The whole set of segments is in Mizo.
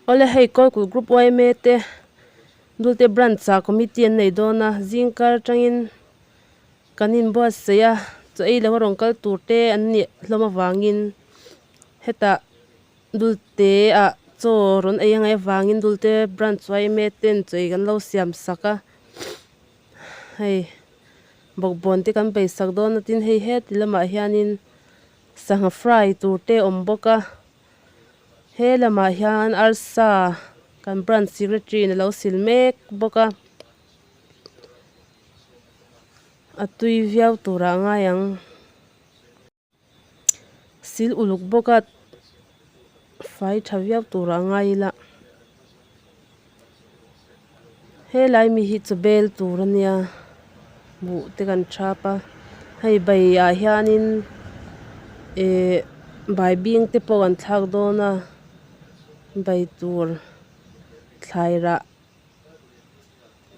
Awle hei Kawlkulh Group yma te Dulte Branch ah committee an nei dawn a, zingkar atangin kan inbuatsaih a, chaw ei lo a rawn kal tur te an nih hlawm avangin hetah Dulte ah chaw rawn ei angai avangin Dulte Branch yma ten chaw ei kan lo siam sak a, hei bawkbawn te kan beisak dawn a tin hei heti lamah hianin sangha fry tur te a awm bawk a. He lamah hian arsa kan branch secretary in alo sil mek bawk a a tui viau turah a ngai ang sil uluk bawk a fai tha viau turah a ngai ila helai mi hi chaw bel tur a nia buh te kan thap a hei bai ah hianin ihh bai bing te pawh kan thlak dawn a bai tur thlai rah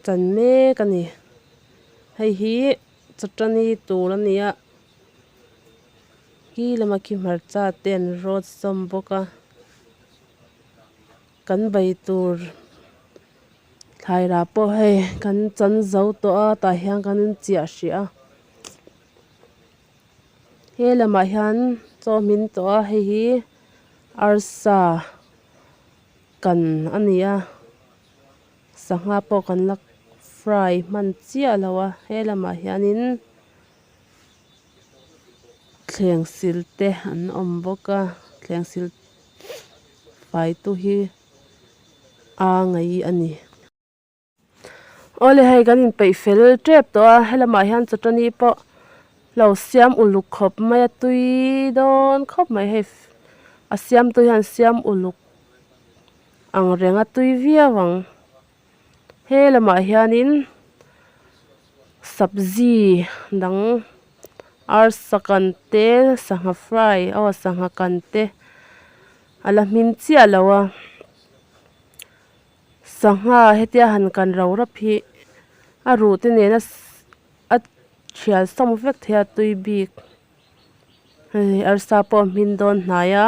chan mek a ni hei hi chawtani tur a ni a khi lama khi hmarcha te an rawt sawm bawk a. Kan bei tur thlai rah pawh hei kan chan zo tawh a tah hian kan inchiah hrih a he lamah hian chaw hmin tawh a hei hi arsa kan a ni a sangha pawh kan la fry hman chiah lo a he lamah hianin thleng sil te an awm bawk a thleng sil faitu hi a ngaih a ni. Awle hei kan inpeih fel tep tawh a helamah hian chawtani pawh lo siam uluk khawp mai a tui dawn khawp mai hei a siamtu hian siam uluk ang reng a tui viau ang. He lamah hianin sabzi dang arsa kan te sangha fry aw sangha kan te a la hmin chiah lo a sangha hetia han kan ro rap hi a ruh te nena a thial sawm vek thei a tui bik hei arsa pawh a hmin dawn hnai a.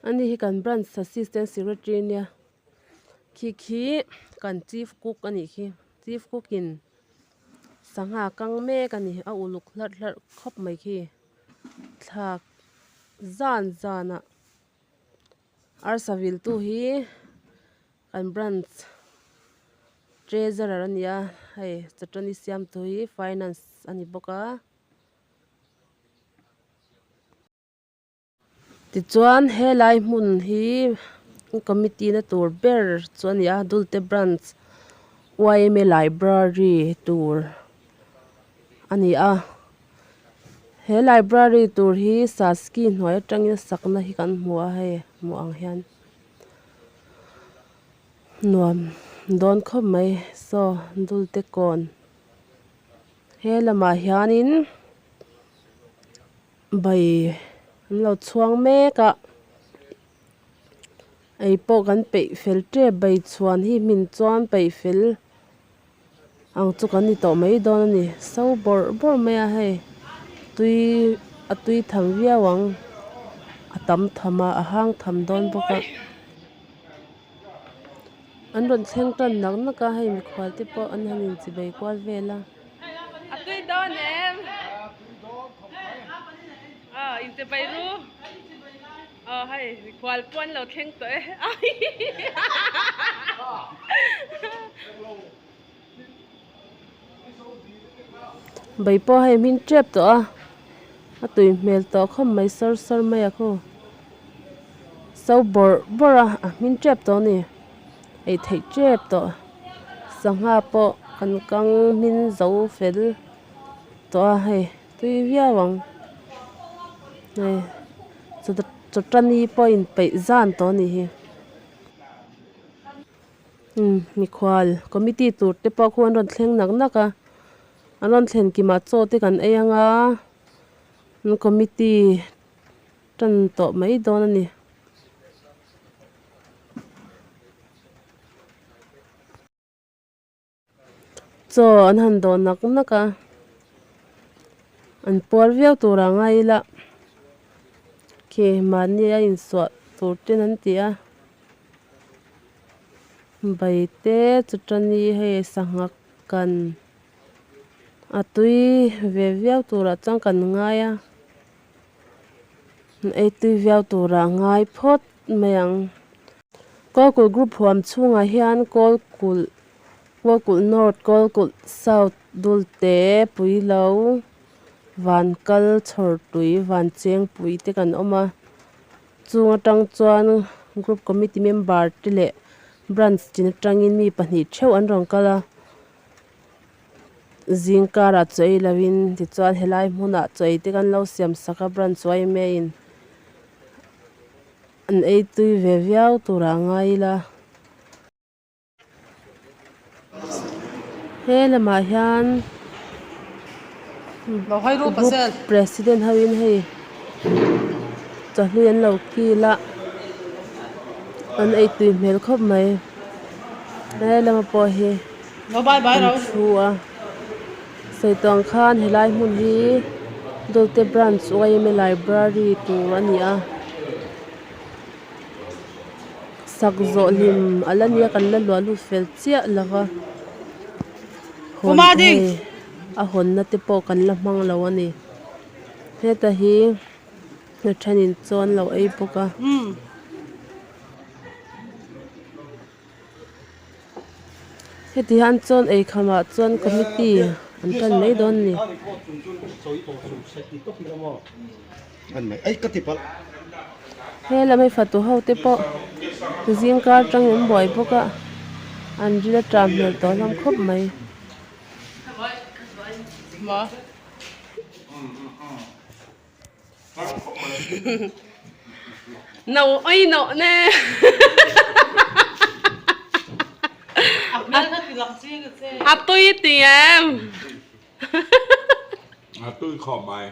Ani hi kan branch assistant secretary ania khi khi kan chief cook a nih khi chief cook in sangha kang mek a ni a uluk hlarh hlarh khawp mai khi thlak zan zan ah arsa vil tu hi kan branch treasurer a ni a hei chawtani siam tu hi finance a ni bawk a. Tichuan helai hmun hi committee na tur ber chu a ni a Dulte branch yma library tur a ni a he library tur hi saski hnuai atangin sakna hi kan hmu a hei hmuh ang hian nuam dawn khawp mai saw Dulte kawn he lamah hianin. Bai an lo chhuang mek a ei pawh kan peih fel tep bai chhuan hi hmin chuan peih fel ang chu kan ni tawh mai dawn a ni so bawrh bawrh mai a hei tui a tui tham viau ang a tam tham a a hang tham dawn bawk a an rawn thleng tan nak nak a hei mikhual te pawh an han inchibei kual vel a. A tui dawn em? Aw inchibei ru. Aw hei mikhual pawh an lo thleng tawh e. Bai pawh hei hmin tep tawh a, a tui hmel tawh khawp mai sawr sawr mai a khaw. So bawrh bawrh a, a hmin tep tawh a ni. Ei theih tep tawh sangha pawh kan kang hmin zo fel tawh a hei tui viau ang hei chawtani pawh a inpeih zan tawh a nih hi umm mikhual committee tur te pawh khu an rawn thleng nak nak a an rawn thlen kimah chaw te kan ei anga an committee tan tawh mai dawn a ni. Chaw an han dawh nak nak a an puar viau tur ah ngai ila khi mahni a insuah. tur ten an ti a bai te chutani hei sangha kan a tui ve viau turah chuan kan ngai a ei tui viau turah ngai phawt mai ang. Kawlkulh group huam chhungah hian Kawlkulh Kawlkulh North Kawlkulh South Dulte Puilo Vankal Chhawrtui Vanchengpui te kan awm a chung atang chuan group committee member te leh branch tin atangin mi pahnih theuh an rawn kal a zing karah chaw ei lovin tichuan helai hmunah chaw ei te kan lo siam sak a branch yma in. An ei tui ve viau turah ngai ila. He lamah hian group president ho in hei chawhlui an lo kil a an ei tui hmel khawp mai he lama pawh hi an thu a sawi tawh ang khan helai hmun hi Dawlte branch yma library tur a ni a sak zawh hlim a la nia kan la luah lut fel chiah lo va hawn hei a hawnna te pawh kan la hmang lo a ni heta hi a thenin chaw an lo ei bawk a. Heti hian chuan eikhamah chuan committee an tan mai dawn a ni. He lam hi fatu ho te pawh zingkar atangin an buai bawk a an ril a ṭam hmel tawh hlawm khawp mai. No oi no ne. A tui ti em. A tui khawp mai.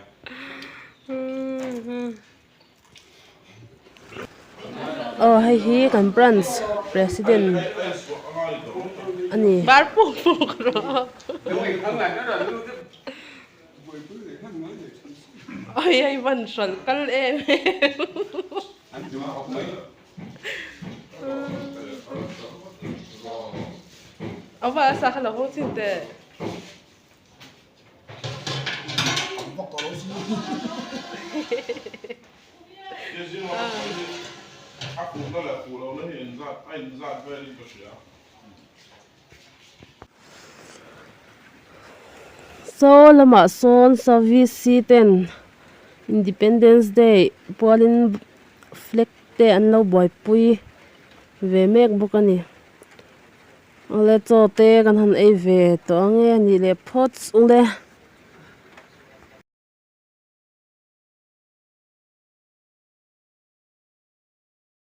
Aw hei hi kan branch president a ni. Bar puk puk rawh. Oi hei van hran kal em em. A va sa kha lo hawng chin teh. Saw lamah sawn service ten Independence Day pualin flag te an lo buaipui ve mek bawk a ni. Awle chaw te kan han ei ve tawh ang e a nih leh phawt ule.